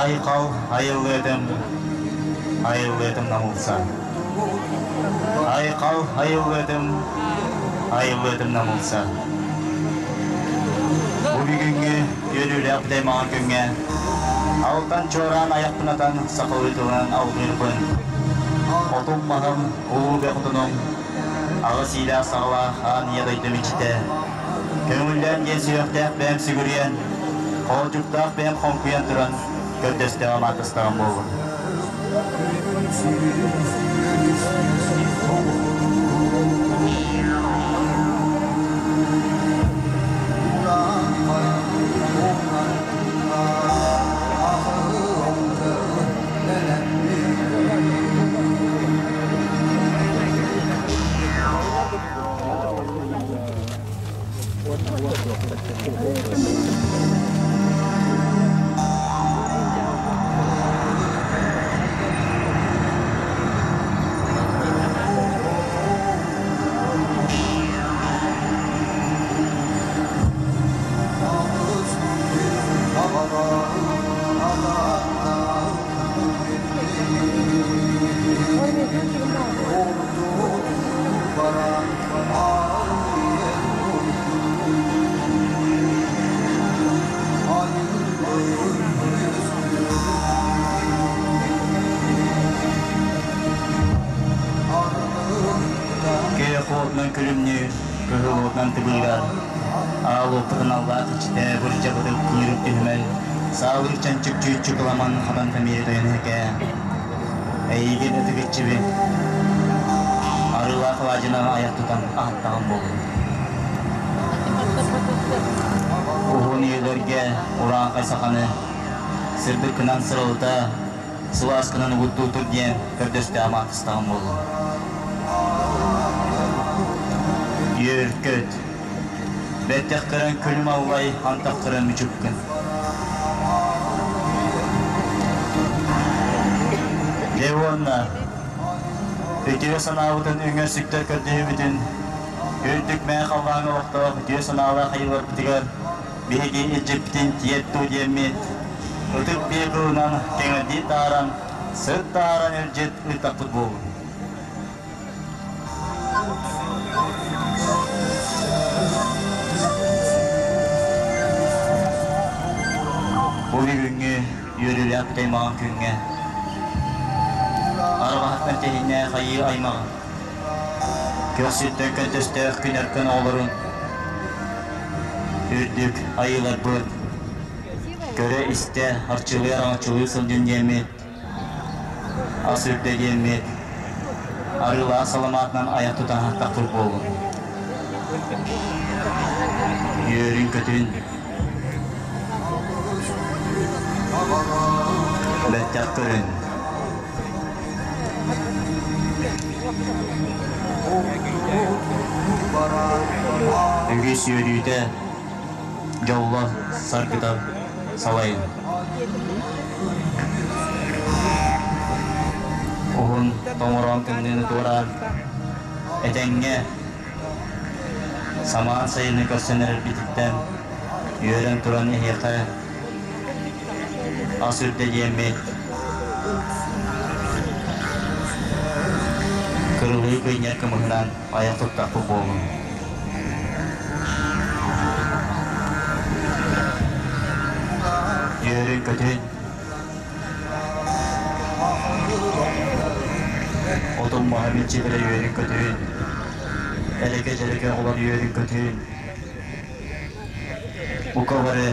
Айхал айыллыытым, айыллыытым намылса. Айхал айыллыытым, айыллыытым намылса. Бу бүгүҥҥү үөрүүлээх бүтэй маҥан күҥҥэ алтан чуораан айахпын атан сахалыы тылынан алгыырбын. Отум маһым, улуу бэх отонум, аҕыс иилээх саҕалаах аан ийэ дойдум иччитэ Көҥүллээн диэн сүһүөхтээх бэйэм сүгүрүйэн, хоолдьуктаах бэйэм хоҥкуйан туран көрдөстөҕүм ааттастаҕым буоллун. Күөх уотунан күлүмнүүр, кыһыл уотунан тыбыырар, аал уоппутун аллаах иччитэ бырдьабытын киирик түһүмэл, саалыыр чанчык чүүччүк ыламан хатан тэмиэ тойон эһэкээ. Эйигин ытык иччибин, арыылаах алаадьынан айах тутан аһаттаҕым буоллун. Уһун үйэлэргэ урааҥхай саханы сырдыккынан сыралыта, сылааскынан угуттуу тур диэн көрдөстөөх маатыстаҕым буоллун. Үөр-көт, бэттэх көрөн күлүм аллай, антах көрөн мүчүккүн. Дьэ уонна үтүө санаабытын үҥэр-сүктэр көрдөһүүбүтүн үрдүк мэҥэ халлааҥҥа олохтоох үтүө санаалаах айыыларбытыгар биһиги илдьиппитин тиэрт дуу диэммит, ытык биэ кылынан кэҥэрдии тааран, сыт тааран илдьит ыыттахпыт буоллун. Бу бүгүҥҥү үөрүүлээх бүтэй маҥан күҥҥэ арҕаһыттан тэһииннээх айыы аймаҕын, көхсүттэн көнтөстөөх күн өркөн оҕолорун, үрдүк айыыларбыт көрө-истэ арчылыы-араҥаччылыы сылдьын диэммит ас үрдэ диэммит арыылаах саламаатынан айах тутан аһаттахпыт буоллун. Үөрүн-көтүн, бэттэх көрүн. Үгүс үөрүүтэ дьолло саргыта салайын. Уһун тоҥороон тымныыны туораан, этэҥҥэ самаан сайыны көрсөн эрэрбититтэн үөрэн туран эһиэхэ ас үрдэ диэммит кырылыы кыынньар кымыһынан айах туттахпыт буоллун. Үөрүн-көтүн, отун маһа миччилэрэ үөрүн-көтүн, элэкэ-дьэлэкэ оҕолор үөрүн-көтүн, бука бары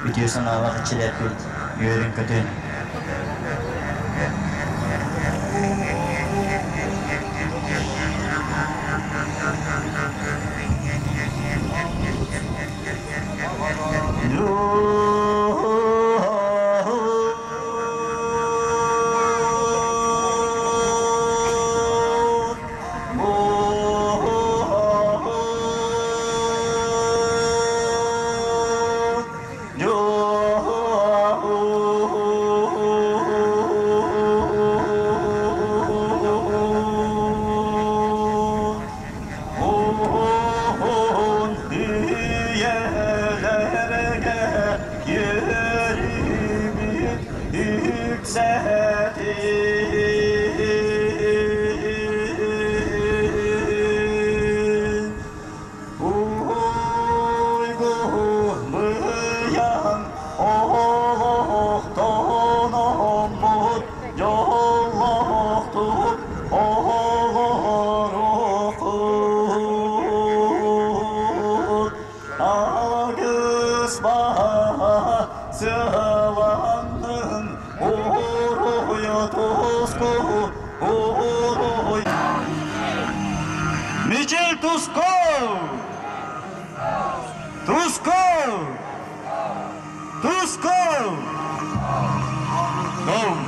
үтүө санаалаах иччилэрбит үөрүн-көтүн. Туску! Туску! Туску! Дом!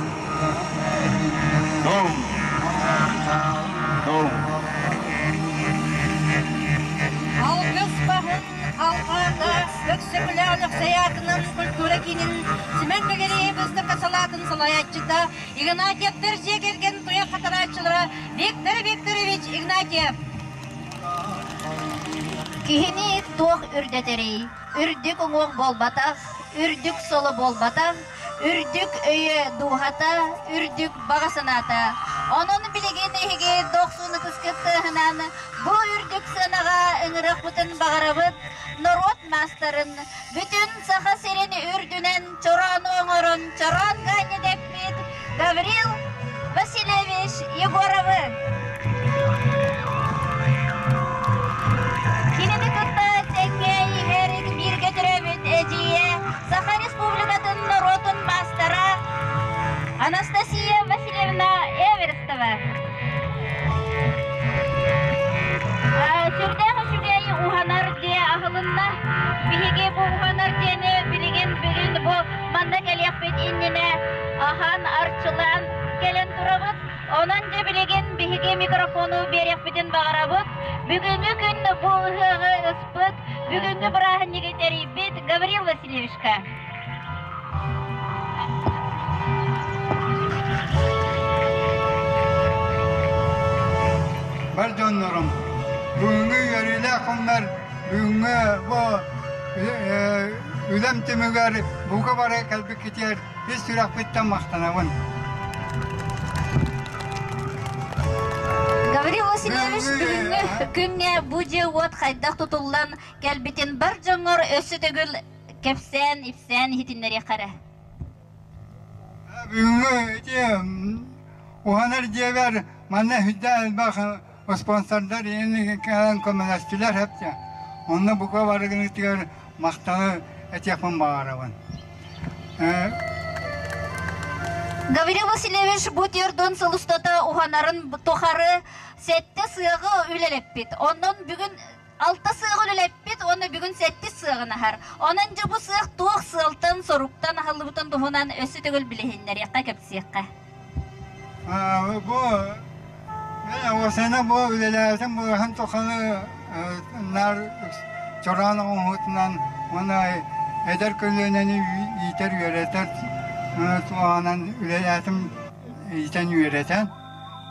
Дом! Дом! Алгыс баһын алҕаата Өксөкүлээх Өлөксөй аатынан культура киинин Симэн Кэгэлиэйэ быыстапка салаатын салайааччыта Игнатьевтар дьиэ кэргэн туйах хатарааччылара Виктор Викторович Игнатьев. Киһини туох үрдэтэрий? Үрдүк уҥуох буолбатах, үрдүк соло буолбатах, үрдүк өйө дууһата, үрдүк баҕа санаата. Онон билигин эһиги дохсун ытыскыт тыаһынан бу үрдүк сыанаҕа ыҥырыахпытын баҕарабыт норуот маастарын, бүтүн Саха сирин үрдүнэн чороону оҥорон чороон Ганя дэппит Гаврил Васильевич Егоровы. Кинини кытта тэҥҥэ иһэр бииргэ төрөөбүт эдьиийэ Саха Республикатын норуотун маастара Анастасия Васильевна Эверстова. Сүрдээх үчүгэй уһанар дьиэ аһылынна. Биһиги бу уһанар дьиэни билигин бүгүн бу манна кэлиэхпит иннинэ аһан, арчылаан кэлэн турабыт. Онон дьэ билигин биһиги микрофону биэриэхпитин баҕарабыт. Бүгүҥҥү күн бу ыһыаҕы ыспыт, бүгүҥҥү бырааһынньыгы тэрийбит Гаврил Васильевичка. Бар дьоннорум, бүгүҥҥү үөрүүлээх күммэр, бүгүҥҥү бу үлэм түмүгэр бука бары кэлбиккитигэр ис сүрэхпиттэн махтанабын. Гаврил Васильевич бүгүҥҥү күҥҥэ бу дьиэ-уот хайдах тутуллан кэлбитин бар дьоҥҥор өссө төгүл кэпсээн, ипсээн иһитиннэриэххэ эрэ. Бүгүҥҥү ити уһанар дьиэбэр манна сүрдээх элбэх спонсордар кэлэн көмөлөстүлэр хэптэ. Онно бука барыгынытыгар махталы этиэхпин баҕарабын. Гаврил Васильевич бу түөрт сыл устата уһанарын тухары сэттэ сыаҕы үлэлэппит. Онон бүгүн алта сыаҕы үлэлэппит уонна бүгүн сэттис сыаҕын аһар. Онон дьэ бу сыах туох сыалтан, соруктан аһыллыбытын туһунан өссө төгүл билиһиннэриэххэ, кэпсиэххэ. Бу Осена бу үлэлээбитим быһан тухары наар чораан оҥоһуутунан уонна эдэр көлүөнэни иитэр үөрэтэр туһанан үлэлээтим иитэн үөрэтэн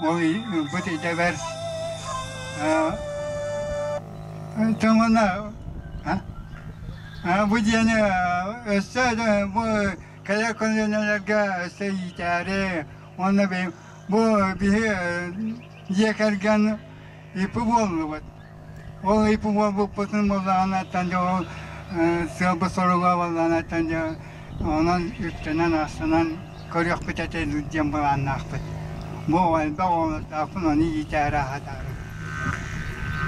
ол ылбыт идэбэр тымына бу диэни өссө бу кэлэр көлүөнэлэргэ өссө иитээри уонна бу биһи дьиэ кэргэн ипи буоллубут. Ол ипи буолбуппутун буоллаҕына дьэ ол сыалбыт соруга буоллаҕына дьэ онон үктэнэн-астанан көрүөхпүт этэ диэн былааннаахпыт. Бу элбэх оҕолордоохпун ону иитээри аһатаары.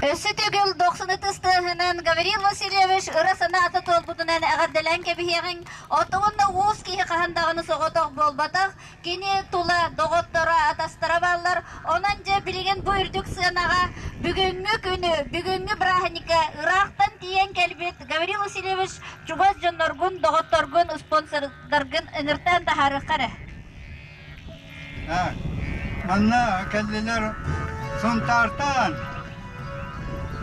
Өссө төгүл дохсун ытыс тыаһынан Гаврил Васильевич ыра санаата туолбутунан эҕэрдэлээн кэбиһиэҕиҥ. Оттон уус киһи хаһан даҕаны соҕотох буолбатах. Кини тула доҕотторо, атастара бааллар. Онон дьэ билигин бу үрдүк сыанаҕа бүгүҥҥү күнү, бүгүҥҥү бырааһынньыкка ыраахтан тиийэн кэлбит Гаврил Васильевич чугас дьонноргун, доҕотторгун, спонсордаргын ыҥыртаан таһаарыахха эрэ. Манна кэллилэр Сунтаартан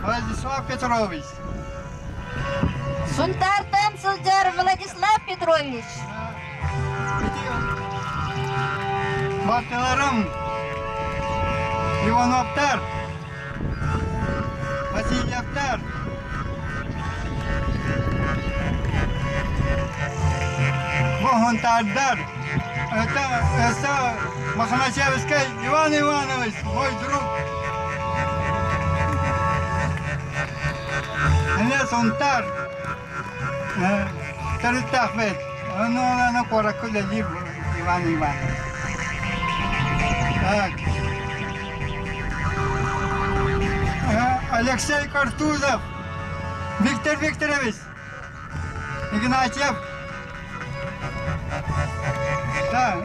Владислав Петрович. Сунтаартан сылдьар Владислав Петрович. Балтыларым Ивановтар, Васильевтар, Бохунтаардар, это, это Махначевский Иван Иванович, мой друг. Эмиэ Сунтаар төрүттээхпит. Ону аны куоракка үлэлиир Иван Иванович. Так. Алексей Картузов, Виктор Викторович, Игнатьев. Да.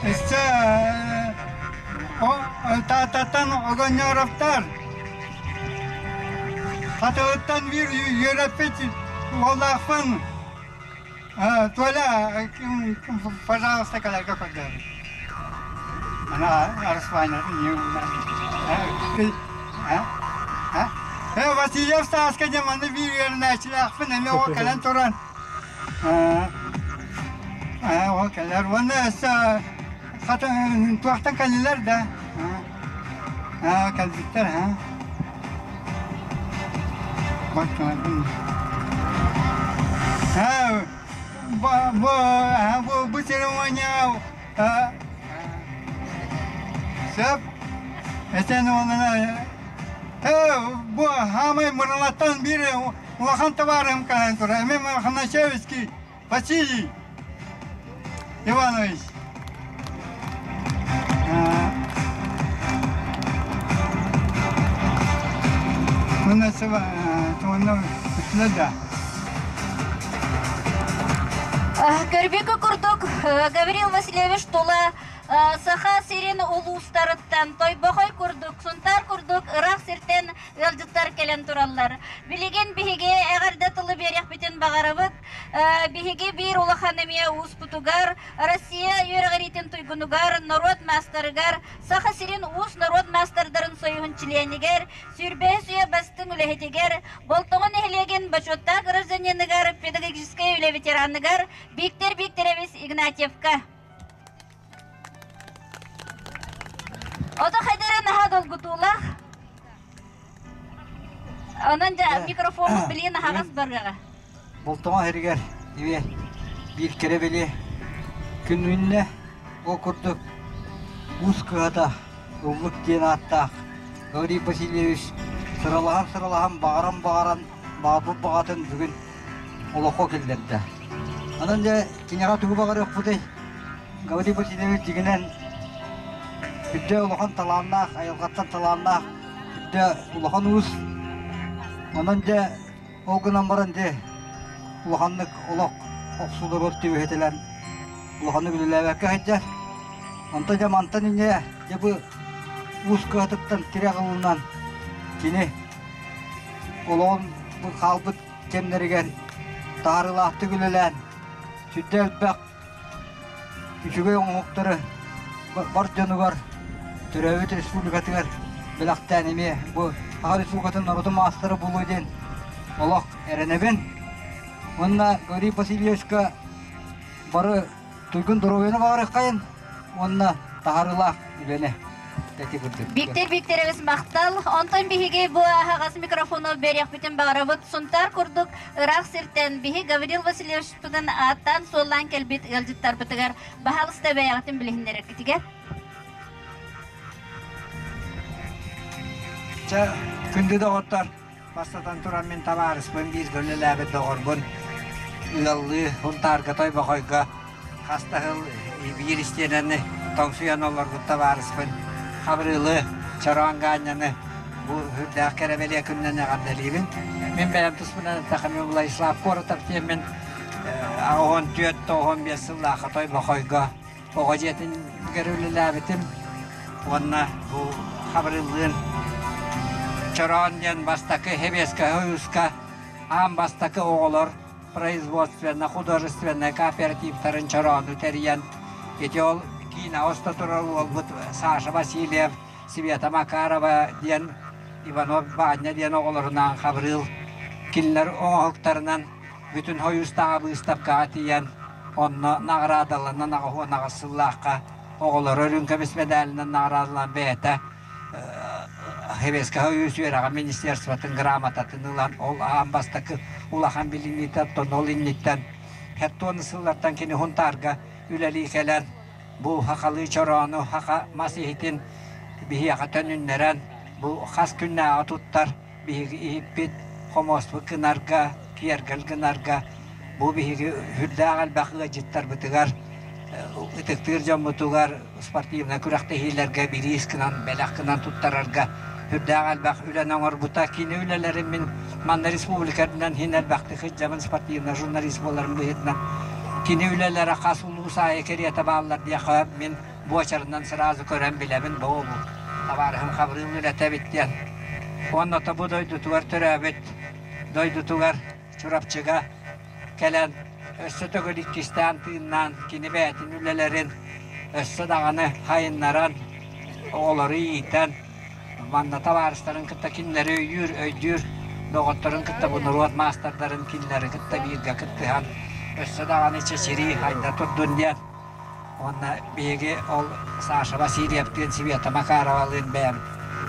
Өссө Тааттаттан Огоннёровтар. Хатылыттан биир үөрэппит уоллаахпын Толя, пожалуйста, кэлэргэ көрдөһөбүн. Ана Арысланатын Васильев Сааска диэн манна биир үөрэнээччилээхпин эмиэ ол кэлэн туран ол кэлэр уонна өссө туохтан кэллилэр да кэлбиттэр бу бу церемония сөп этэн уонна бу хаамай мырылаттан биир улахан табаарым кэлэн турар эмиэ Махначевский Василий Иванович. Көрбүккэ курдук Гаврил Васильевич тула Саха сирин улуустарыттан Тойбохой курдук, Сунтаар курдук ыраах сиртэн ыалдьыттар кэлэн тураллар. Билигин биһиги эҕэрдэ тылы биэриэхпитин баҕарабыт. Биһиги биир улахан эмиэ ууспутугар, Россия үөрэҕириитин туйгунугар, норуот маастарыгар, Саха сирин уус норуот маастардарын союһун чилиэнигэр, сүүрбэһис үйэ бастыҥ үлэһитигэр, Болтоҥо нэһилиэгин бочуоттаах гражданиныгар, педагогическай үлэ ветераныгар Виктор Викторович Игнатьевка. Ото хайдара наһаа долгутуулаах. Онон дьэ микрофоммут билигин аһаҕас барыаҕа. Болтоҥо иһигэр ибиэ биир кэрэ бэлиэ күн үүннэ. Ол курдук уус кыһата Ыллык диэн ааттаах Гаврил Васильевич сыралаһан-сыралаһан баҕаран-баҕаран баҕарбыт баҕатын бүгүн олоххо киллэрдэ. Онон дьэ киниэхэ тугу баҕарыахпытый? Гаврил Васильевич дьиҥинэн үрдэ улахан талааннаах, айылҕаттан талааннаах, үрдэ улахан уус. Онон дьэ ол гынан баран дьэ улаханнык олох охсууларыгар түбэһитэлэн улаханнык үлэлээбэккэ сылдьар. Онтон дьэ мантан инньэ дьэ бу уус кыһатыттан тирэх ылынан кини олоҕун бу хаалбыт кэмнэригэр таһаарыылаахтык үлэлээн сүрдэ элбэх үчүгэй оҥоһуктары бар дьонугар төрөөбүт республикатыгар бэлэхтээн эмиэ бу Саха Республикатын норуотун маастара буолуо диэн олох эрэнэбин. Уонна Гаврил Васильевичка бары туйгун доруобуйаны баҕарыаххайын уонна таһаарыылаах үлэни Виктор Викторович махтал. Онтон биһиги бу аһаҕас микрофону биэриэхпитин баҕарабыт. Сунтаар курдук ыраах сиртэн биһи Гаврил Васильевичпытын ааттаан-суоллаан кэлбит ыалдьыттарбытыгар баһаалыста бэйэҕитин билиһиннэрэргитигэр. Чэ, күндү доҕоттор, бастатан туран мин табаарыспын, бииргэ үлэлээбит доҕорбун ыаллыы Һунтаарга Тойбохойго хас да сыл биир истиэнэни тоҥсуйан олорбут табаарыспын Хабырыылы Чороон Гаанньаны бу сүрдээх кэрэ бэлиэ күнүнэн эҕэрдэлиибин. Мин бэйэм туспунан эттэххэ, мин Владислав Коротов диэммин 14-95 сыллаахха Тойбохойго оҕо дьиэтигэр үлэлээбитим уонна бу Хабырыыллыын Чороон диэн бастакы Сэбиэскэй Сойууска аан бастакы оҕолор производственно-художественнай кооперативтарын чороону тэрийэн, ити ол киинэ оста турар уолбут Саша Васильев, Света Макарова диэн Иванов Баанньа диэн оҕолорунаан Хабырыыл кинилэр оҥоһуктарынан бүтүн Сойуустааҕы быыстапкаҕа тиийэн, онно наҕараадаланан 88 сыллаахха оҕолоро үрүҥ көмүс медалынан наҕараадалаан бэйэтэ Сэбиэскэй Сойуус үөрэҕин министерствотын грамотатын ылан, ол аан бастакы улахан билиниитэ оттон ол инниттэн хеттуон сыллартан кини Һунтаарга үлэлии кэлэн, бу сахалыы чороону, саха мас иһитин биһиэхэ төнүннэрэн, бу хас күннээҕи туттар биһиги иһиппит, хомуоспут гынарга, киэргэл гынарга, бу биһиги сүрдээх элбэх ыалдьыттарбытыгар, ытыктыыр дьоммутугар спортивнай күрэхтэһиилэргэ бириис гынан, бэлэх гынан туттарарга сүрдээх элбэх үлэни оҥорбута. Кини үлэлэрин мин манна республика үрдүнэн иһин элбэхтик сылдьабын спортивнай журналист буоларым быһыытынан. Кини үлэлэрэ хас улуус аайы кэриэтэ бааллар диэххэ мин буочарынан сразу көрөн билэбин бу табаарыһым Хабырыыл үлэтэ эбит диэн. Уонна бу дойдутугар төрөөбүт дойдутугар Чурапчыга кэлэн өссө төгүл иккистээн тыыннаан кини бэйэтин үлэлэрин өссө даҕаны хайыннаран, оҕолору иитэн, манна табаарыстарын кытта кинилэри өйүүр, өйдүүр доҕотторун кытта бу норуот маастардарын кинилэри кытта бииргэ кыттыһан өссө даҕаны чэчирии хайда турдун диэн уонна биһиги ол Саша Васильевтыын Света Макаровалыын бэйэм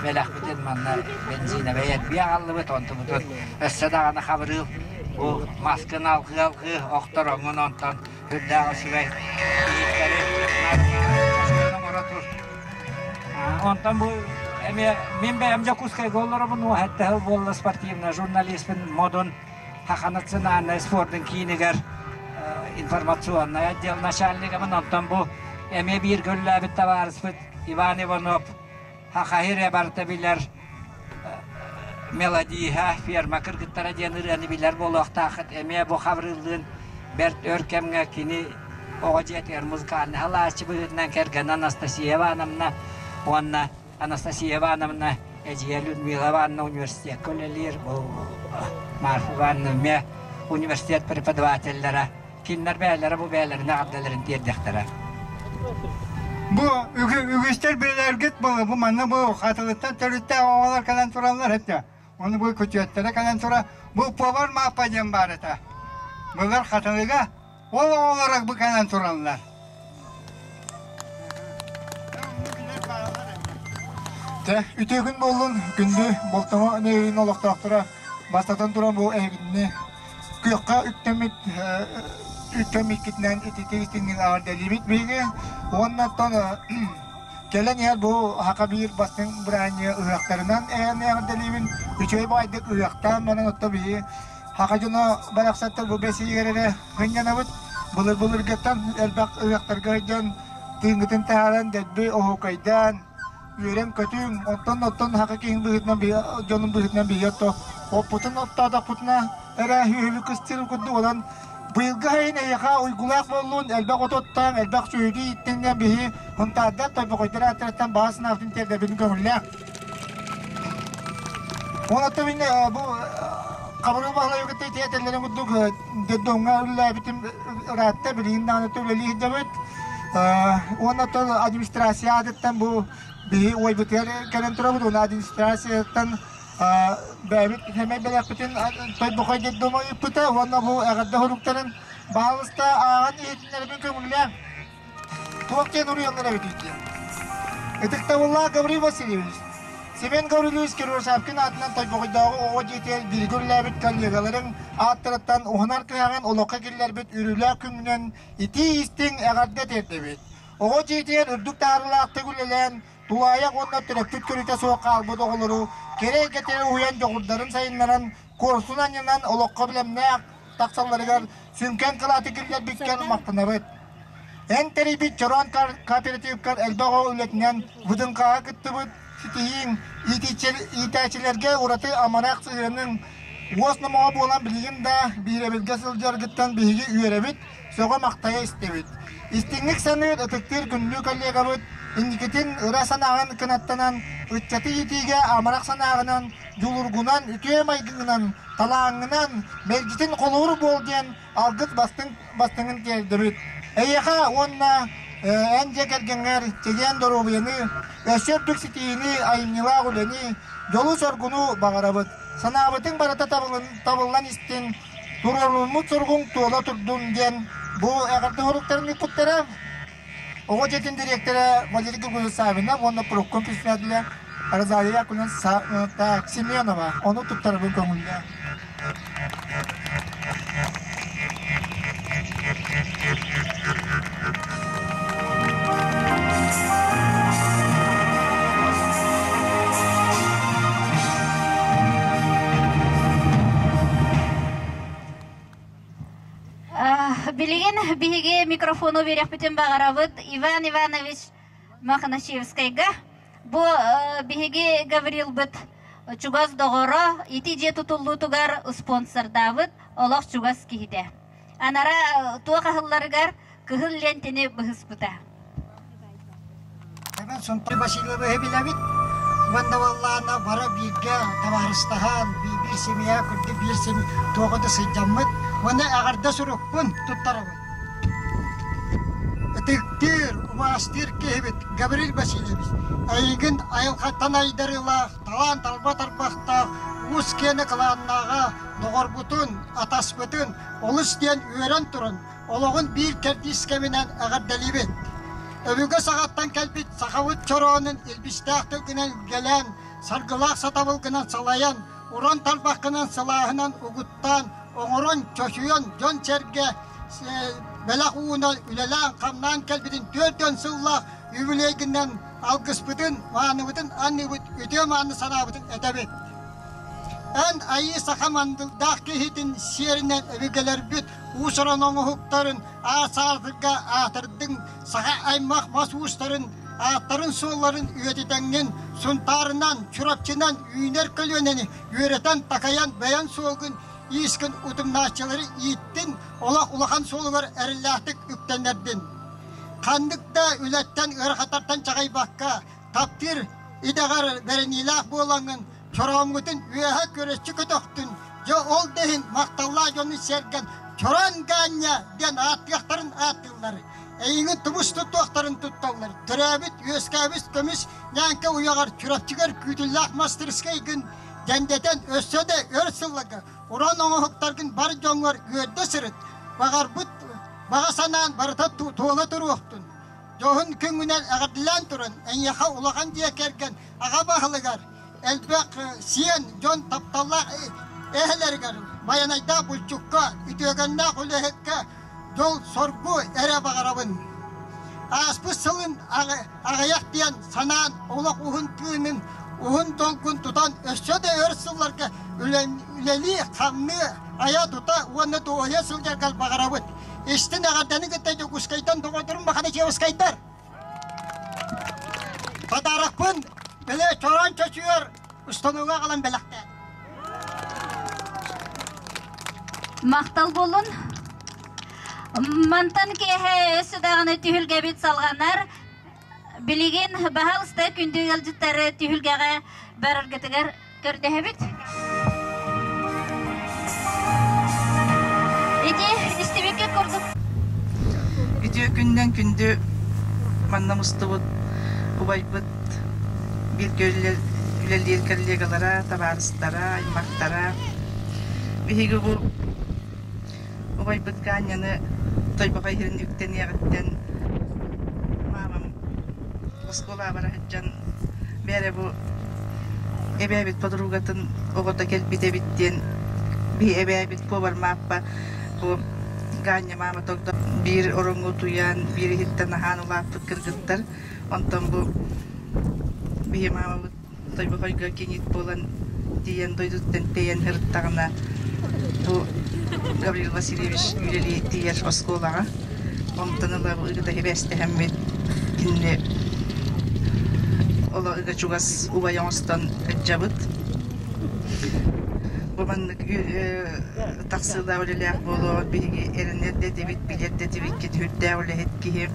бэлэхпитин манна бензинэбэй эрбии аҕаллыбыт онтубутун өссө даҕаны хабырыыл бу маскын алҕыы-алҕыы охтороҥҥун онтон үрдээх үчүгэй иһиттэри оҥоро тур. Онтон бу эмиэ мин бэйэм Дьокуускайга олоробун уоһэтте сыл буолла спортивный журналистпын модун Саха национальнай спордун киинигэр информационнай отдел начальнигабын. Онтон бу эмиэ бииргэ үлэлээбит табаарыспыт Иван Иванов Хахаһир барыта билэр мелодиһа, ферма кыргыттара диэн ырыаны билэр буолуохтааххыт. Эмиэ бу Хабырыыллыын бэрт өр кэмҥэ кини оҕо дьиэтигэр музыкальнай халааччы быһыытынан кэргэнэ Анастасия Ивановна уонна Анастасия Ивановна эдьиийэ Людмила Ивановна университекка үлэлиир. Бу Марфа Ивановна эмиэ университет преподавателлэрэ. Кинилэр бэйэлэрэ бу бэйэлэрин эҕэрдэлэрин тиэрдиэхтэрэ. Бу үгүстэр билэргит буолуо, бу манна бу хатылыттан төрүттээх оҕолор кэлэн тураллар этэ. Ону бу күтүөттэрэ кэлэн тура, бу повар Мааппа диэн баар этэ. Былыр Хатылыга ол оҕолоро бу кэлэн тураллар. Тэ, үтүө күн буоллун, күндү Болтоҥо нэһилиэгин олохтоохторо бастатан туран бу эһигини күөххэ үктэммит үктэммиккитинэн ититик истиҥник эҕэрдэлиибит биһиги уонна оттон кэлэн иһэр бу саха биир бастыҥ бырааһынньыга ыһыахтарынан эһэни эҕэрдэлиибин үчүгэй баайдык ыһыахтаан баран отто биһиги саха дьоно барахсаттар бу бэс ыйыгар эрэ сынньанабыт былыр-былыргыттан элбэх ыһыахтарга сылдьан тыыҥҥытын таһааран дэлби оһуокайдаан үөрэн-көтүҥ, оттон оттон саха киһин быһыытынан дьонун быһыытынан биһиги отто оппутун оттоотохпутуна эрэ үһүбүт кыстыыр курдук онон быйылгы сайын эйиэхэ уйгулаах буоллун, элбэх оту оттоон, элбэх сүөһүтү ииттиҥ биһи Һунтаардар Тойбохойдор ааттарыттан баҕа санаабытын тиэрдэбин көҥүллээх. Уон оттон мин бу Хабырыыл Баһылайы кытта ити этэллэрин курдук детдомҥа үлэлээбитим ыраатта, билигин даҕаны үлэлии сылдьабыт. Уонна оттон администрация аатыттан бу биһи уойбутугар кэлэн турабыт. Уонна администрацияттан бэйэбит сэмэй бэлэхпитин Тойбохой детдома ыыппыта уонна бу эҕэрдэ суруктарын баһаалыста ааҕан иһитиннэрбин көҥүллээҥ. Туох диэн уруйаллар эбитий диэн. Ытыктабыллаах Гаврил Васильевич, Семен Гаврильевич Кирушапкин аатынан Тойбохойдооҕу оҕо дьиэтигэр бииргэ үлэлээбит коллегаларыҥ ааттарыттан уһанар кыһаҕын олоххо киллэрбит үөрүүлээх күҥҥүнэн итии-истиҥ эҕэрдэ тиэрдэбит. Оҕо дьиэтигэр үрдүк таһаарыылаахтык үлэлээн, тулаайах уонна төрөппүт көрүүтэ суох хаалбыт оҕолору кэрэ эйгэтигэр уһуйан дьоҕурдарын сайыннаран, куорсун анньынан олоххо бэлэмнээх тахсалларыгар сүҥкэн кылааты киллэрбиккэр махтанабыт. Эн тэрийбит Чороон кооперативкар элбэх оҕо үлэтинэн ВДНХ-ҕа кыттыбыт ситиһииҥ, иитээччилэргэ ураты амарах сыһыаныҥ, уос номоҕо буолан билигин да биһирэбилгэ сылдьаргыттан биһиги үөрэбит, сөҕө-махтайа истэбит. Истиҥник саныыр, ытыктыыр күндү коллегабыт инникитин ыра санааҕын кынаттанан, ыччаты иитиигэ амарах санааҕынан, дьулургунан, үтүө майгыгынан, талааҥҥынан, мэлдьитин холобур буол диэн алгыс бастыҥ бастыҥын тиэрдэбит. Эйиэхэ уонна эн дьиэ кэргэҥҥэр чэгиэн доруобуйаны, өссө үрдүк ситиһиини, айымньылаах үлэни, дьолу-соргуну баҕарабыт. Санаабытыҥ барыта табыллан истин, туруоруммут соругуҥ туола турдун диэн бу эҕэрдэ суруктарын ыыппыттара. Оҕо дьиэтин дириэктэрэ Валерий Григорьевич Саввинов уонна профком председателэ Розалия Яковлевна Семенова ону туттарабын көҥүллээх. Билигин биһиги микрофону биэриэхпитин баҕарабыт Иван Иванович Мохначевскайга. Бу биһиги Гаврилбыт чугас доҕоро, ити дьиэ тутуллуутугар спонсордаабыт олох чугас киһитэ. Анара туох аһылларыгар кыһыл лиэнтэни быһыспыта. Васильевы билэбит. Уонна буоллаҕына бары бииргэ табаарыстаһан, биир семья курдук биир семья туоҕа да сылдьаммыт. Уонна эҕэрдэ сурукпун туттарабын. Ытыктыыр, убаастыыр киһибит Гаврил Васильевич, эйигин айылҕаттан айдарыылаах, талаан талба тарбахтаах, уус киэнэ кылааннааҕа, доҕорбутун, атаспытын олус диэн үөрэн туран, олоҕун биир кэрдиис кэминэн эҕэрдэлиибит. Өбүгэ саҕаттан кэлбит сахабыт чороонун илбистээх тылгынан илгэлээн, саргылаах сатабылгынан салайан, уран тарбаххынан сылааһынан угуттаан, оҥорон, чочуйан, дьон-сэргэ бэлэх уунан үлэлээн-хамнаан кэлбитин 40 сыллаах үбүлүөйгүнэн алгыспытын, мааныбытын анныыбыт, үтүө-мааны санаабытын этэбит. Эн айыы саха мандылдаах киһитин сиэринэн өбүгэлэрбит уус-уран оҥоһуктарын аар-саарга аатырдыҥ, саха аймах мас уустарын ааттарын-суолларын үйэтитэҥҥин Сунтаарынан, Чурапчынан үүнэр көлүөнэни үөрэтэн-такайан бэйэҥ суолгун иискин утумнааччылары ииттин, олох улахан суолугар эрэллээхтик үктэннэрдин. Ханнык да үлэттэн ыарахаттартан чаҕыйбакка, таптыыр идэҕэр бэриниилээх буолаҥҥын, чорооммутун үөһэ көрөччү көтөхтүн, дьэ ол да иһин махталлаах дьону сэргэн Чороон Гаанньа диэн ааттыахтарын ааттыыллар, эйигин тумус туттуохтарын тутталлар, төрөөбүт, үөскээбит көмүс ньээҥкэ уйаҕар Чурапчыгар күүтүллээх мастырыскайгын дьэндэтэн өссө да өр сылларга уран оҥоһуктаргын бар дьоҥҥор үөрдэ сырыт, баҕарбыт баҕа санаан барыта туола туруохтун. Дьоһун күҥҥүнэн эҕэрдэлээн туран, эйиэхэ улахан дьиэ кэргэн аҕа баһылыгар, элбэх сиэн дьон тапталлаах эһэлэригэр, байанайдаах булчукка, үтүөкэннээх үлэһиккэ дьол-соргу эрэ баҕарабын. Ааспыт сылын аҕыйах диэн санаан олох уһун тыынын, уһун долгун тутан өссө да өр сылларга үлэлии, хамныы, айа-тута уонна дуоһуйа сылдьаргар баҕарабыт. Истин эҕэрдэни кытта Дьокуускайтан доҕотторум Маханычевскайдар. Подарокпын били чороон чочуйар установка аҕалан бэлэхтээн. Махтал буолун. Мантан киэһэ өссө даҕаны түһүлгэбит салҕанар. Билигин баһаалыста күндү ыалдьыттары түһүлгэҕэ бараргытыгар көрдөһөбүт. Ити истибиккит курдук. Үтүө күннэн күндү манна мустубут убайбыт бииргэ үлэлиир коллегалара, табаарыстара, аймахтара. Биһиги бу убайбыт Ганяны Тойбохой иһин үктэниэҕиттэн маамам оскуолаҕа бара сылдьан бээрэ бу эбээбит подругатын оҕото кэлбит эбит диэн биһи эбээбит повар Мааппа бу Ганя маама тогда биир ороҥҥо утуйан биир иһиттэн аһаан улааппыт кыргыттар онтон бу биһи маамабыт Тойбохойго кинит буолан тиийэн дойдуттан тэйэн сырыттаҕына бу Гаврил Васильевич үлэлии тиийэр оскуолаҕа. Онтон ыла ыгыта сибээстэһэммит кинини оло ыга чугас убай оҥостон ыдьабыт. Бу маннык тахсыылаах үлэлээх буолуо биһиги эрэнэр да этибит, билэр да этибит киһи үрдээх үлэһит киһи.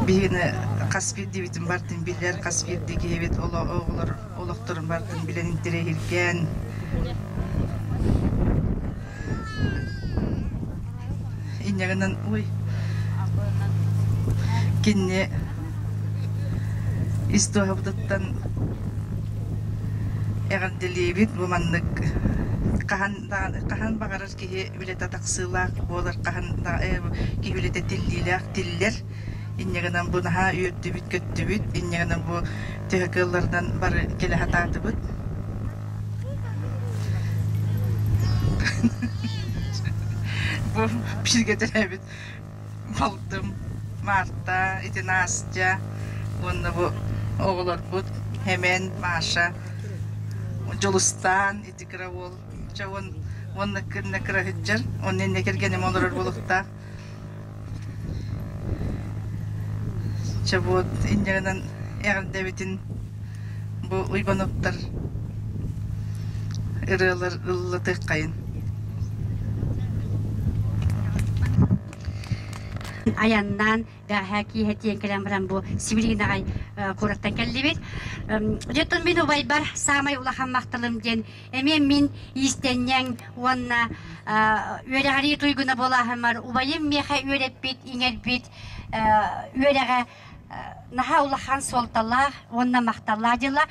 Биһигини хас биирдиибитин бартын билэр, хас биирдии киһибит оҕолор олохторун бартын билэн интэриэһиргээн инньэ гынан ой кинини ис дууһабытыттан эҕэрдэлиибит бу маннык хаһан хаһан баҕарар киһи үлэтэ тахсыылаах буолар хаһан киһи үлэтэ тиллиилээх тиллэр инньэ гынан бу наһаа үөрдүбүт көттүбүт инньэ гынан бу төһө кыалларынан бары кэлэ сатаатыбыт бу бииргэ төрөөбүт балтым Марта, ити Настя уонна бу оҕолорбут Хэмэн, Маша, Дьулустаан ити кыра уол чэ уонна кынна кыра сылдьар онно иннэ кэргэним олорор буолуохтаах Чэ вот инньэ гынан эҕэрдэбитин бу Уйбаныптар ырыалар ыллатыаххайын. Айаннаан. Бэҕэһээ киэһэ тиийэн кэлэн баран бу сибилигин аҕай куораттан кэллибит. Дьоттон мин убайбар саамай улахан махталым диэн эмиэ мин иистэнньэҥ уонна үөрэҕирии туйгуна буолааһыммар убайым миэхэ үөрэппит, иҥэрбит үөрэҕэ наһаа улахан суолталаах уонна махталлаах дьыла.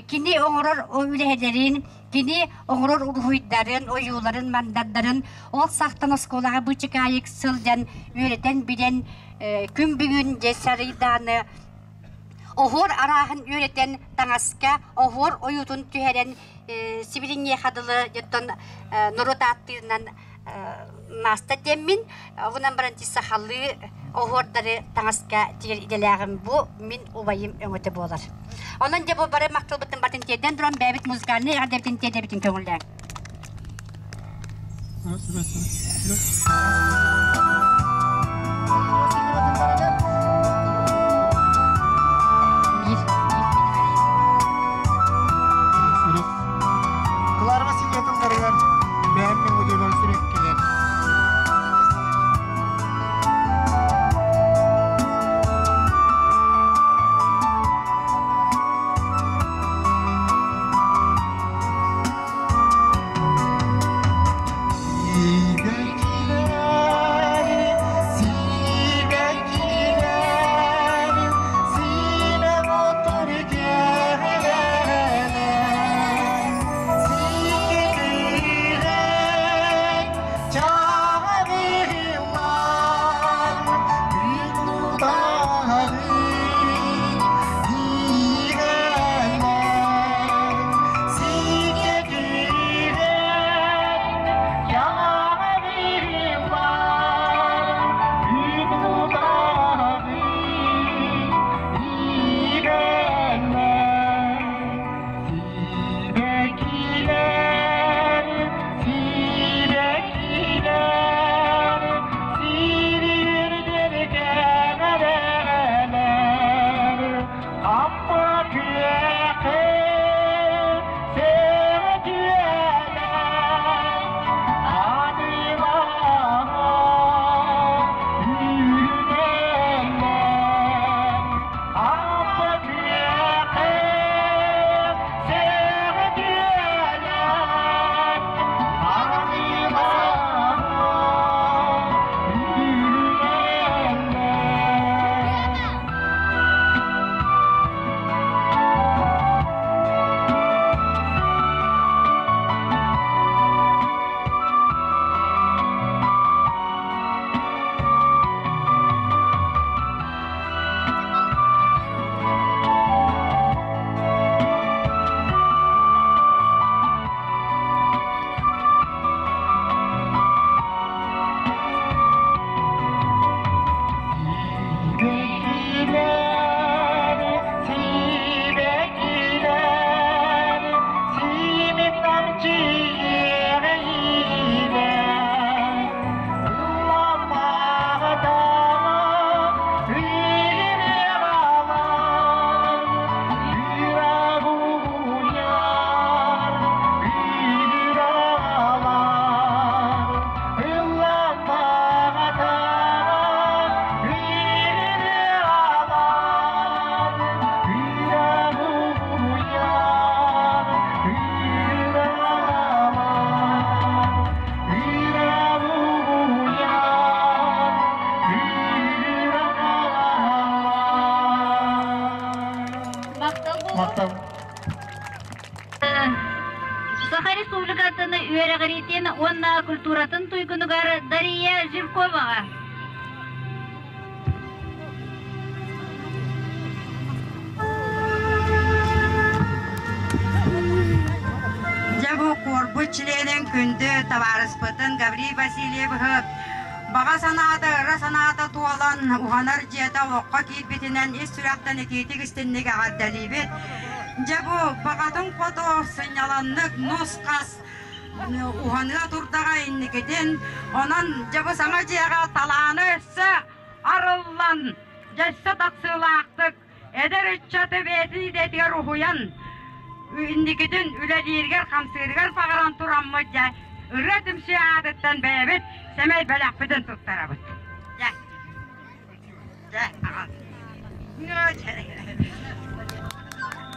Кини оҥорор үлэһэлэрин, кини оҥорор уруһуйдарын, ойууларын, мандардарын ол сахтан оскуолаҕа бычыкаайык сылдьан үөрэтэн билэн күн бүгүн дьэ сарыйдааны оһуор арааһын үөрэтэн таҥаска оһуор ойуутун түһэрэн сибилиҥҥиэхэ дылы дьоттон норуот ааттыырынан маастар диэммин онон баран сахалыы оһуордары таҥаска тигэр идэлээҕим бу мин убайым өҥөтө буолар. Онон дьэ бу бары махталбытын батын тиэрдэн туран бэйэбит музыкальнай эҕэрдэбитин тиэрдэбитин көҥүллээҥ. Клара Васильевна тылларыгар бэйэм мелодиялар сибэккилэр. Махтал. Саха Республикатын үөрэҕириитин уонна культуратын туйгунугар Дария Жирковаҕа. Дьэ бу куорбут чилиэнин күндү табаарыспытын Гаврил Васильевиһы баҕа санаата, ыра санаата туолан, уһанар дьиэтэ олоххо киирбитинэн ис сүрэхтэн итиитик истинник эҕэрдэлиибит. Дьэ бу баҕатын хоту сынньаланнык нус-хас уһаныа турдаҕа инникитин. Онон дьэ бу саҥа дьиэҕэ талааны өссө арыллан, дьэссэ тахсыылаахтык эдэр ыччаты бэйэтин идэтигэр уһуйан, инникитин үлэлииригэр-хамсыырыгар баҕаран тураммыт дьэ ырыа түмсүү аатыттан бэйэбит сэмэй бэлэхпитин туттарабыт. Дьэ.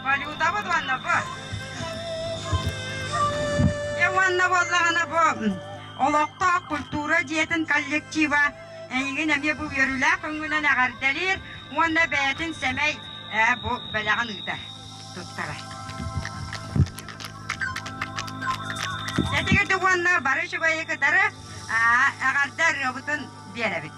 Валютабыт уонна бу. Дьэ уонна буоллаҕына бу олохтоох культура дьиэтин коллектива эйигин эмиэ бу үөрүүлээх өҥүнэн эҕэрдэлиир уонна бэйэтин сэмэй бу бэлэҕин ыытар, туттарар. Этигирдик уонна бары үчүгэйи кытары эҕэрдэ ырыабытын биэрэбит.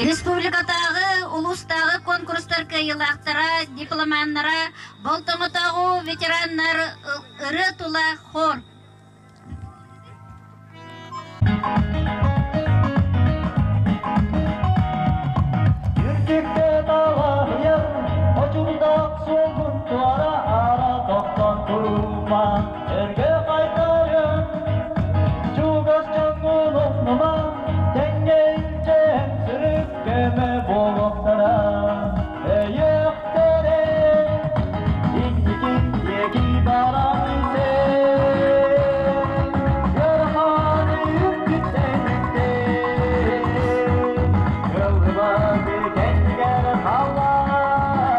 Республикатааҕы, улуустааҕы конкурстар кыайыылаахтара, дипломаннара, Болтоҥотооҕу ветераннар ырыа тула хор. Үрдүккэ талаһыйар, очурдаах суолгун туора аара тохтон турума, өргө қайтарым, чугас дьоҥҥун умнума, тэҥҥэ илдьэн сырыт көмө буолуохтара, өйүөхтэрэ, инники диэки баран исээ, ыараханы үрдүттэн үктээ, кыллыбаты кэннигэр хааллар,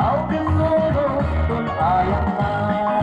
алгыс суолуттун айаннаа.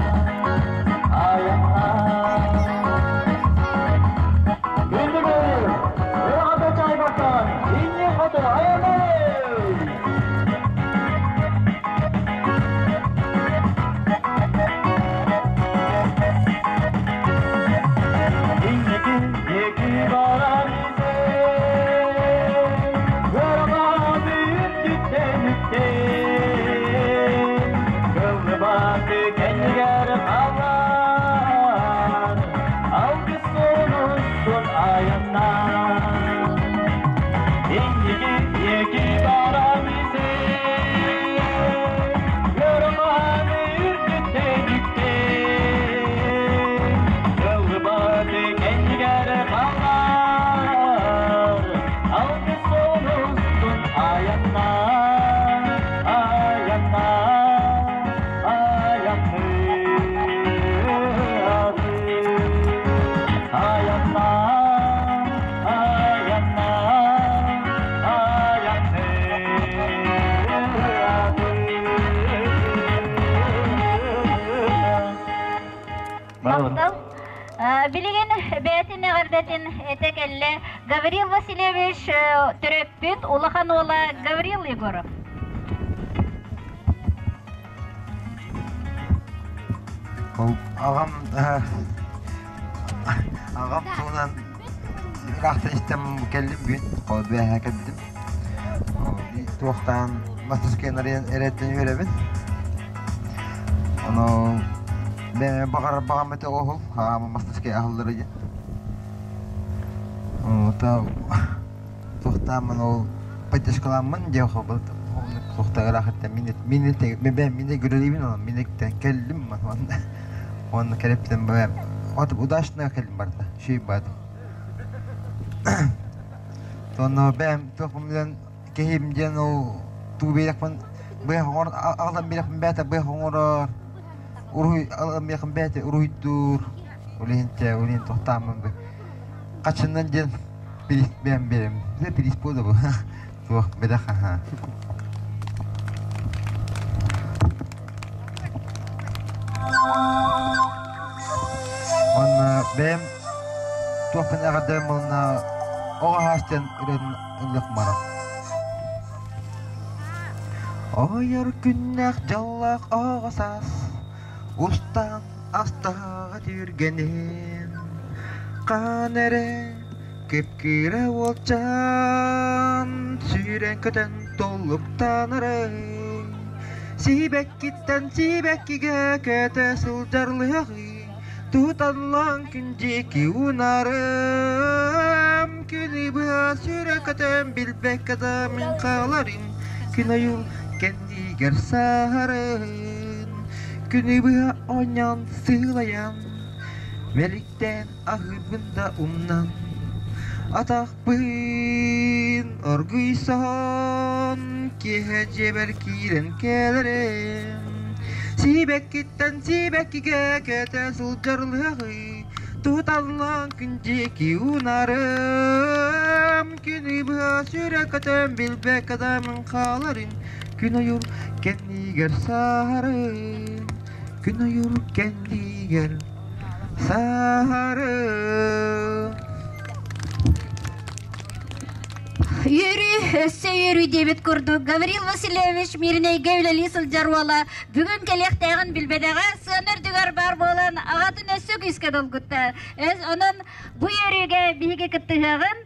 Махтал. Билигин бэйэтин эҕэрдэтин этэ кэллэ Гаврил Васильевич төрөппүт улахан уола Гаврил Егоров. Аҕам аҕам туһунан ыраахтан истэн кэллим бүгүн бэҕэһээ кэлбитим. Туохтаан мастаскыйан эрэттэн үөрэбин. Ону баҕарар баҕам этэ оһол хаама мастаскай аһыллара диэн. Туохтааммын ол поддержкаламмын диэн туохта ыраахыттан мин мин мин гүрэлиибин онон мин кэллим уонна кэлэптэн удачно кэллим барда шүй баады Онно бэйэм туохпун билэн киһим диэн ол туу биэрэхпин быах оҥор аҕалан биэрэхпин бэйэтэ быах оҥорор уруһуй алан биэрэхпин бэйэтэ уруһуйдуур ол иһин чэ ол иһин тохтооммун бы хаччыннан диэн пирис бэйэм биэрэм пирис буолла бу туох бэдэх аха Уонна бэйэм туохпун эҕэрдэбин буолна оҕо хаастан ырыатын ыллык мара. Ойор күннээх дьоллоох оҕо саас устан астаҕа түргэнин хаан эрэ кып-кыра уолчаан сүүрэн-көтөн туллуктанарын Сибэккиттэн сибэккигэ көтө сылдьар лыаҕы туталлаан күн диэки уунарым күнү быһа сүрэ көтөн билбэккэ да мин хааларым күн ойуу кэннигэр саһарым күнү быһа оонньоон сыылайан мэликтээн аһыырбын да умнан атахпын оргуй соһон киэһэ дьиэбэр киирэн кэлэрим сибэккиттэн сибэккигэ көтө сылдьар лыаҕы туталлаан күн диэки уунарым күнү быһа сүрэ көтөн билбэккэ да мин хааларым күн ойуур кэннигэр саһарым күн ойуур кэннигэр Саһары. Үөрүү, өссө үөрүү диэбит курдук, Гаврил Васильевич Мирнэйгэ үлэлии сылдьар уола бүгүн кэлиэхтээҕин билбэтэҕэ, сыана үрдүгэр баар буолан аҕатын өссө күүскэ долгутта. Онон бу үөрүүгэ биһиги кыттыһыаҕын.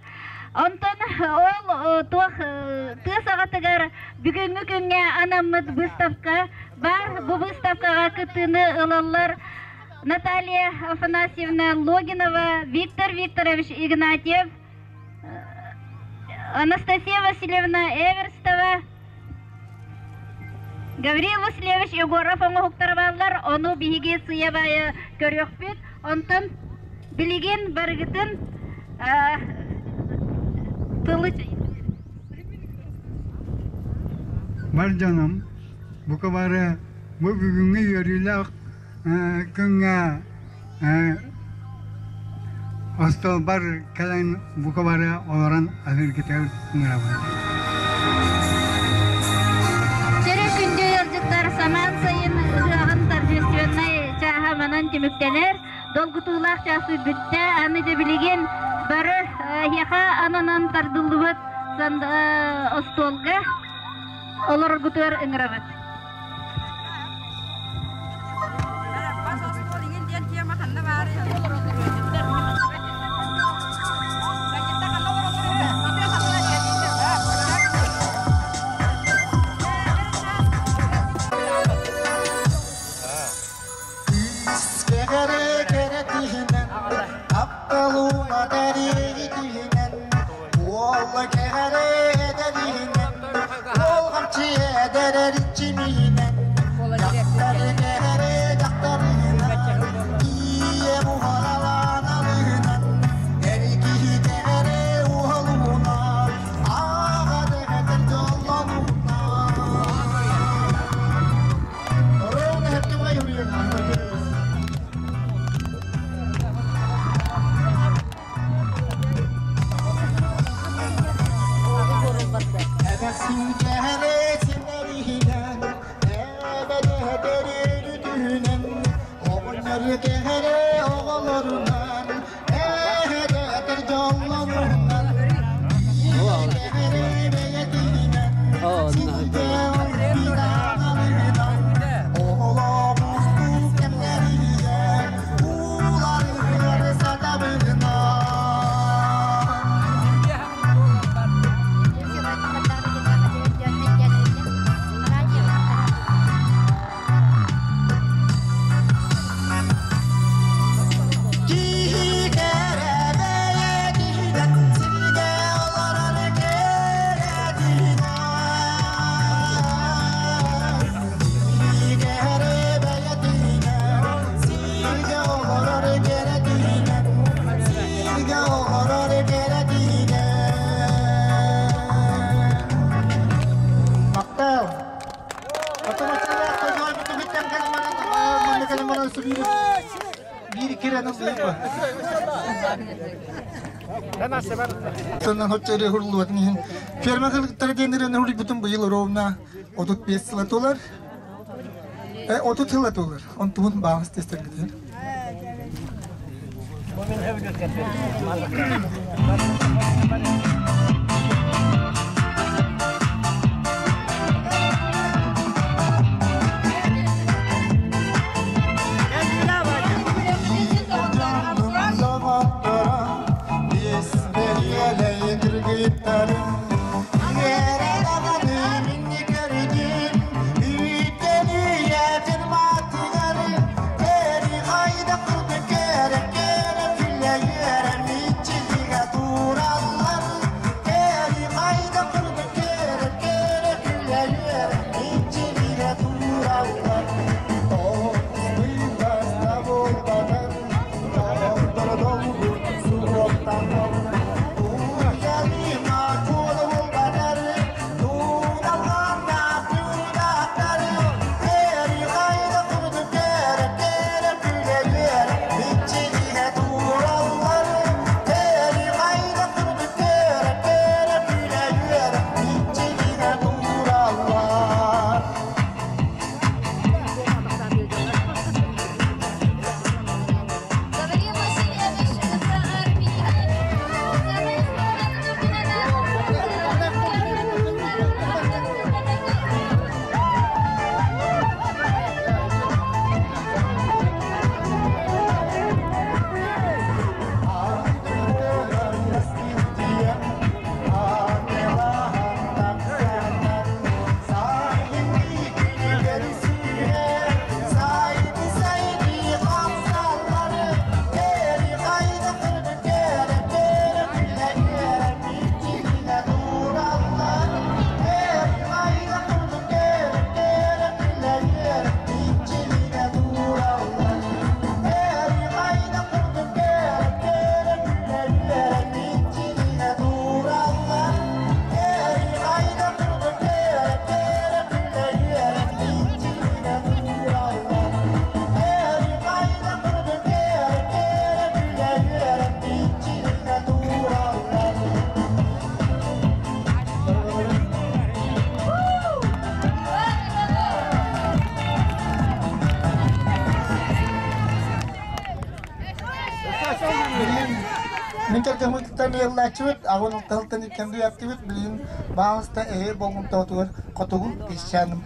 Онтон ол туох тыа саҕатыгар бүгүҥҥү күҥҥэ анаммыт выставка бар. Бу выставкаҕа кыттыыны ылаллар Наталья Афанасьевна Логинова, Виктор Викторович Игнатьев, Анастасия Васильевна Эверстова, Гаврил Васильевич Егоров оҥоһуктара бааллар, ону биһиги сыйабайы көрүөхпүт. Онтон билигин барыгытын тылы Бар дьонум, бука бары бу бүгүҥҥү үөрүүлээх күҥҥэ остуолбар кэлэн бука бары олорон аһыыргытыгар ыҥырабын. Чөрө күндү ыалдьыттар самаан сайын ыһыаҕын торжественнай чааһа манан түмүктэнэр. Долгутуулаах чаас бүттэ. Аны дьэ билигин бары эһиэхэ ананан тардыллыбыт остуолга олороргутугар ыҥырабыт. Кэҕэрэ кэрэтиһинэн, тапталыма тэриитиһинэн, уола кэҕэрэ эдэриһинэн, уолҕамчы эдэрэр иччимиһинэн, дьахтары кэҕэрэ дьахтарыһынан, ийэ буһаралаан алыһынан, эр киһи кэҕэрэ уһалуһунан, ааҕа дэхэтэр дьоллонуһунан. Ферма кыргыттара диэннэрин уруйбутун быйыл ровно 35 сыла туолар. 30 сыла туолар. Онтугун баҕас тестергитин. Мин кэргэммиттэн ыаллааччыбыт, аҕын тылтан иккэнди яптыбыт, билин баалыста эһи болҕомтоотугар хотугу кисчааным.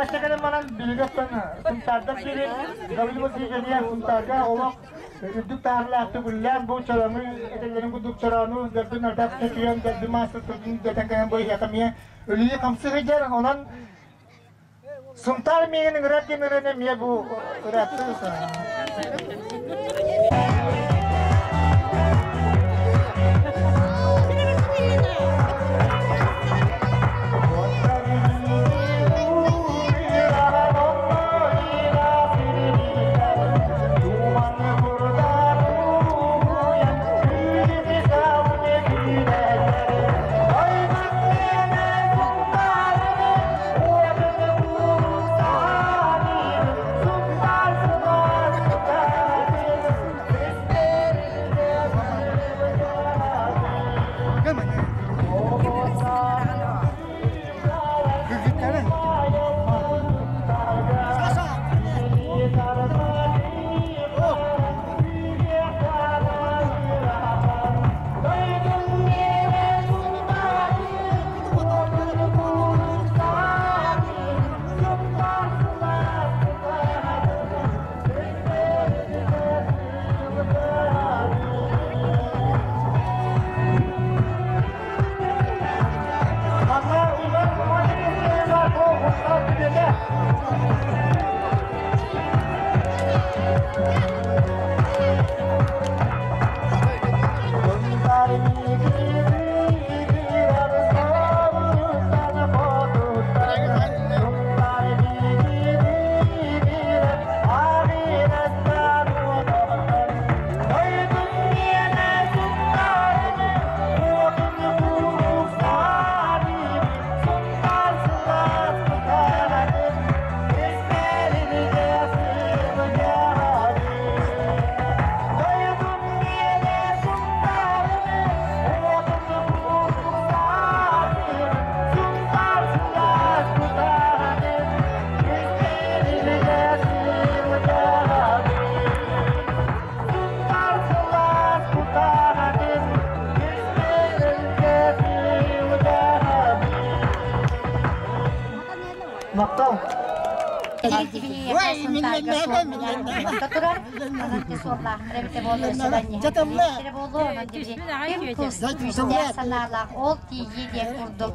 Өссө кэлэн баран билигин Сунтаардар сирин Гаврил Васильевич Сунтаарга олох үрдүк таһымнаахтык үлэлээн бу чорону этэллэрин курдук чороону дөрдүн ардах чочуйан дөрдү маастар дэтэн кэлэн бу иһиэхэ эмиэ үлэлии хамсыы сылдьар. Онон Сунтаар миигин ыҥырар диэн ырыаны эмиэ бу ырааттыы Мактал. Турар, санаалаах ол тиийии диэн курдук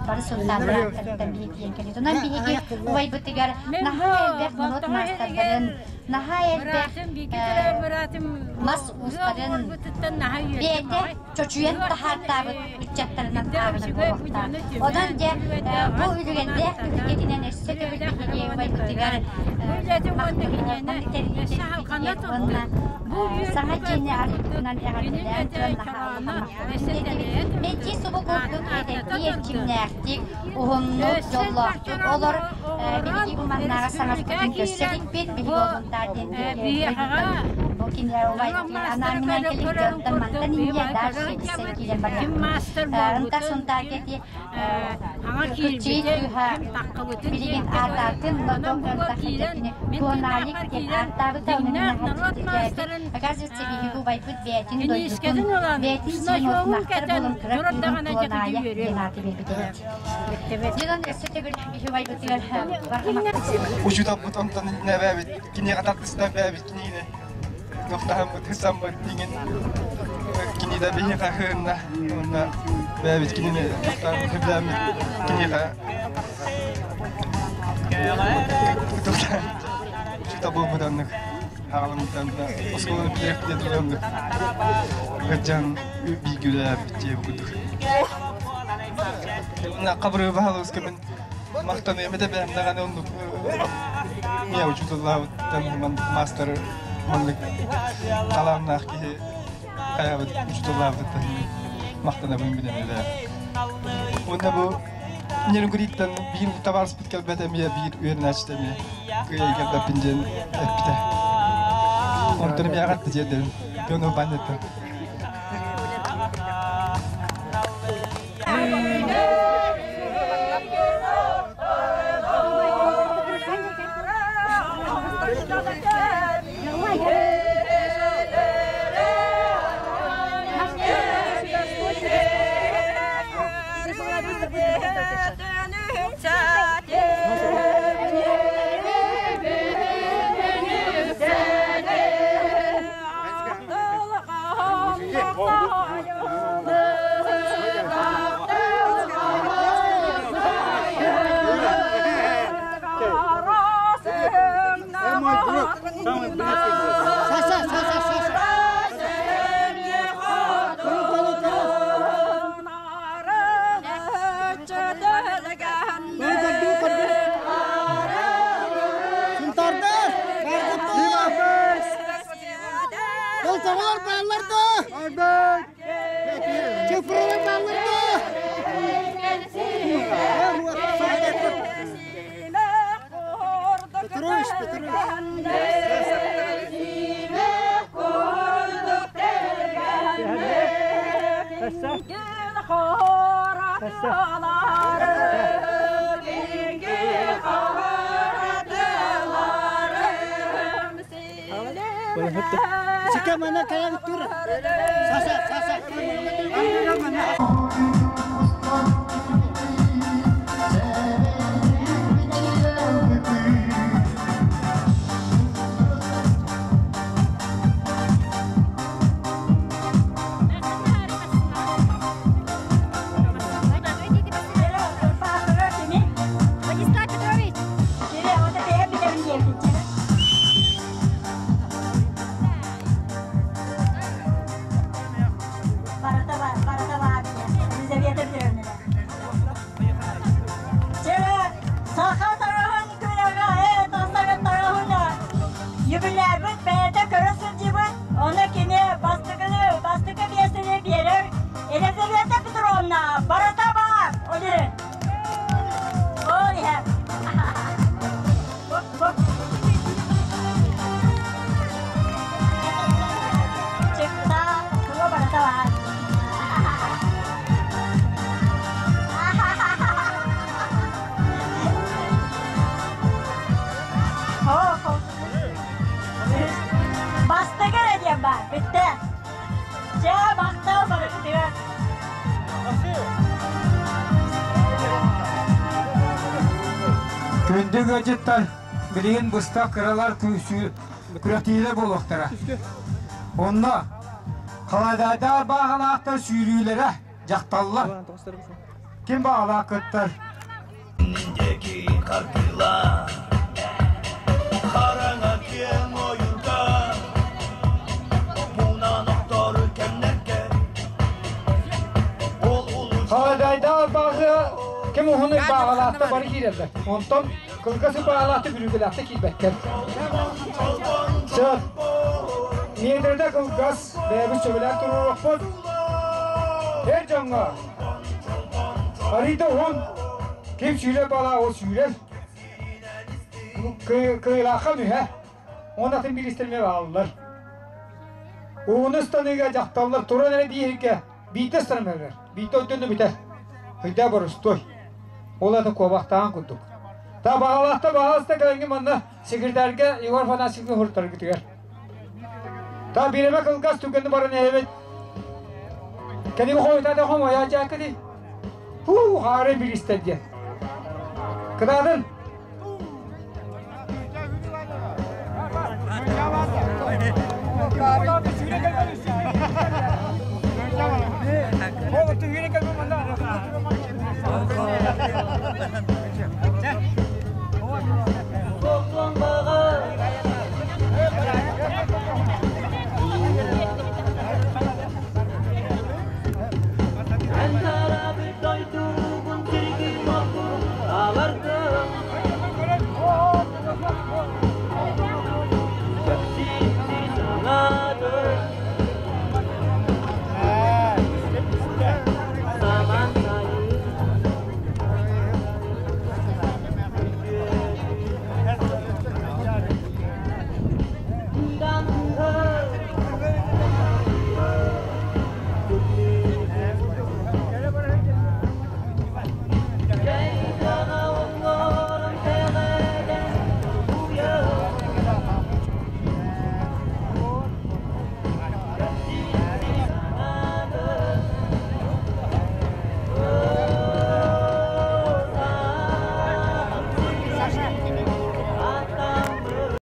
бары сунтааннаахтарыттан биһиги кэлитунан биһиги убайбытыгар наһаа элбэх норуот маастардарын, наһаа элбэх мас уустарын бэйэтэ чочуйан таһаартаабыт ыччаттарынан ааҕынар буолуохтаах. Онон дьэ бу үлүгэрдээх түһүлгэтинэн өссө төгүл биһиги убайбытыгар уонна саҥа дьиэни арыйбытынан эҕэрдэлээн туран наһаа улахан махтанабын. Мэлдьи субу курдук эдэрдии эрчимнээхтик, уһуннук, дьоллоохтук олор биһиги бу маннааҕы саҥаспытын көрсө иликпит, биһиги олунтаар диэн бу кинилэр убайбытыгар анаан-минээн кэлин дьонтон мантан инньэ дальше иссе киирэн барыахпыт. Ынтах Сунтаарга ити Кырчыйы кыыһа билигин аатаатын Нотон ынтах кини Туонаайык диэн ааттаабыта онон оказывается биһиги убайбыт бэйэтин дойдутун бэйэтин сирин уотунахтар буолан кыра кыыһын Туонаайа диэн ааты биэрбит эбит. Дьонон өссө төгүл биһи убайбытыгар Учууталбыт онтон иннэбээбит киниэхэ тардыстан бээбит киниини нохтаһаммыт ысаммыт дигин кини да биһиэхэ хыынна уонна бээбит кинини нохтаһаммыт киниэхэ учуутал буолбут оннук хаҕаламмыттан оскуоланы бүтэрэх диэн оннук кырдьан бииргэ үлэлээбит диэбит курдук Хабырыы баһылыска мин махтаныам этэ бэйэм даҕаны оннук миэ учууталлаабыттан маастары маннык талааннаах киһи хайаабыт учууталлаабытыттан махтанабын билэн элэ. Уонна бу Нерюнгриттан биир табаарыспыт кэлбэт эмиэ биир үөрэнээччитэ эмиэ кыайа кэлбэппин диэн эппитэ. Онтон эмиэ аҕатта тиэрдэбин. Дьону баннеттан. Саса, саса, саса. Сунтардар, баргыттар. Болтоҕолор бааллар да. Чыпыралар бааллар да. Петрович, Петрович. Сика мана кая тур. Саса, саса. Владислав Петрович! Саха тараһын күрэҕэ тахсарын тараһына юбилярбыт бэйэтэ көрө сылдьыбыт, ону кини бастакыны бастакы миэстэни биэрэр Елизавета Петровна барыта баар ол иһин. Ол иһэр. Чыкта, туга барыта баар. Бастакы эрэ диэн баар, бүттэ. Дьэ, махтал барыгытыгар. Күндү ыалдьыттар, билигин быстах кыралар күрэхтиилэр буолуохтара. Онно халадаайдаах бааһалаахтар сүүрүүлэрэ дьахталлар. Ким баҕалаах кыттар? Диэки хардыылаан, хараҥа киэҥ ойуурга, муунан охтору кэмнэргэ, ол улуу Халадаайдаах бааһы ким уһун бааҕалаахта бары киирэллэр. Онтон кылгас бааҕалаахта бүрүүкэлээхтэ киирбэттэр. Сөп. Миэтэрдэ кылгас, бэйэбит сөбүлээн туруоруохпут. Эр дьоҥҥо Арыйда уһун, ким сүүрэр балаа ол сүүрэр. Кыайылаахха мүһэ. Уон атын бириистэрмэ бааллар. Ууну ыстаныыга дьахталлар туран эрэ бииргэ биирдэ ыстанар биирдэ өйдөннө бүтэр. Өйдөө боростуой. Ол ата куобахтаан курдук. Та баҕалаахта баҕаласта кэлэҥҥи манна секретарьга Егор Афанасьевна хуртаргытыгар. Та биремэ кылгас түгэнни баран эһэбит. Кэлиги хойутаата хомойа дьаакыды. Хуу хаары биристэр диэн. Кыдаатын.